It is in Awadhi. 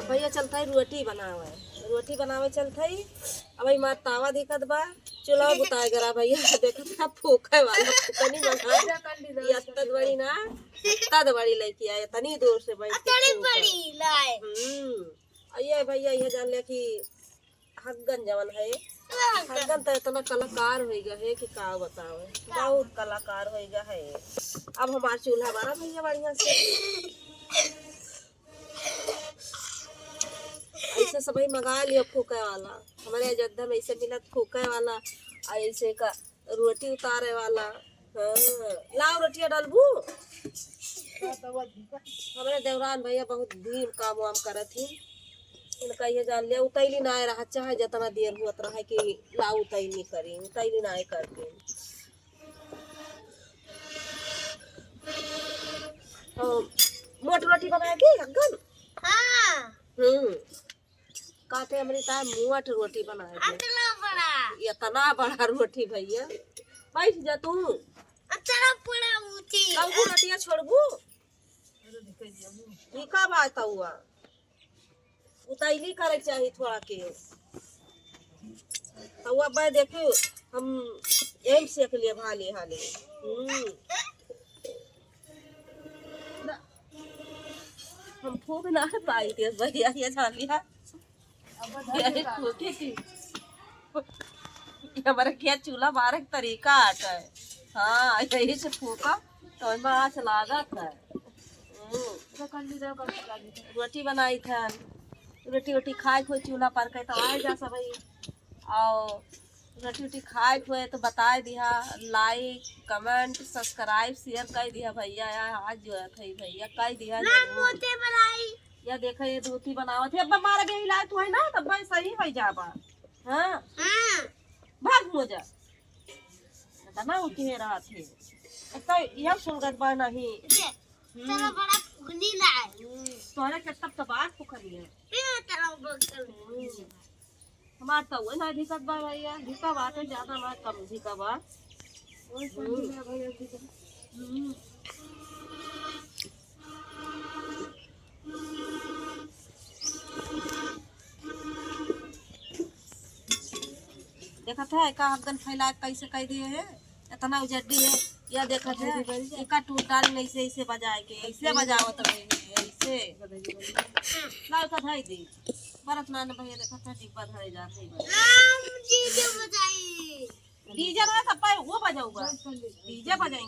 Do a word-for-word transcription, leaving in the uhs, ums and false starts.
भैया चलत है रोटी बनावे, रोटी बनावे चलत है। अब हमार तावा दिखत बा, चूल्हा बुताए गरा भैया। देखत है फूके वाला फूकनी बनाए, ये अत्तद बड़ी ना, अत्तद बड़ी लइकी आए, इतनी दूर से बैठ के अत्तद फूके। बड़ी लाए। हम्म, और ये भैया ये जान ले कि हग्गन जवन है, हग्गन तो इतना कलाकार होइगा है कि का बतावे, बहुत कलाकार होइगा है। अब हमार चूल्हा बारा भैया बढ़िया से। ऐसे सबही मंगा लियो फूके वाला, हमारे अयोध्या में ऐसे मिलत फूके वाला, और ऐसे का रोटी उतारे वाला। हाँ, लाओ रोटिया डालबू। हमारे देवरान भैया बहुत धीम काम वाम करत ही, इनका ये जान लिया उतैली ना आए रहा, चाहे जितना देर हुआ रहा कि लाओ उतैली करी, उतैली ना आए करके। तो मोट रोटी बनाए के हग्गन? हाँ। हम्म। काटे अमृता मोट रोटी बनाए दे। अतना बड़ा। इतना बड़ा रोटी भैया। बैठ जा तू। अतना बड़ा रोटी। तब वो रोटिया छोड़बू? ई का बात हुआ? उतैली करे के चाही थोड़ा के। तो अब देखियो, हम एम से के लिए भाले हाले। हम्म। हम फूक ना पाई थे भैया, ये जान लिया। यही फूके की। ये हमारे क्या चूल्हा बारे के तरीका आता है। हाँ, यही से फूका तो इनमें आँच लागत है। हम्म। रोटी बनाई थे, रोटी वोटी खाए कोई चूल्हा पर के तो आए जा सब। और रोटी वोटी खाए के होए तो बताए दिहा, like, comment, subscribe, share कर दिहा भैया। या हाथ जोड़त है भैया, कर दिहा ना जरूर। मोटे बनाई। या देखा ये धोती बनावत है, अब मारा गई लाए तू है ना, तब भाई सही हो जाबा। हाँ। हाँ। भाग हो जा। इतना उठे रहत है। एक तो यह सुलगत बा नहीं। ये, हम्म। तेरा बड़ा फुकनी लाए। तोहरे के तब तो बात फुकनी है। ये तेरा बड़ा हम्म। हमार तो वो ना दिक्कत बा भैया, धिका बाटे ज्यादा, हमार कम धिका बा। ओए संजय भैया, धिका। हम्म। देखत है, एका हग्गन फैला के कैसे कह दिए है, इतना उजड्डी है। या देखत है, एका टूट डाल में ऐसे, ऐसे बजाए के, ऐसे बजावत रहे, ऐसे। ला, एका धई दे। बरत नान भैया देखत है, डिब्बा धरे जात है। राम जी के बजाई। डीजे ना सब पाए, वो बजाऊगा। डीजे बजाएंगे।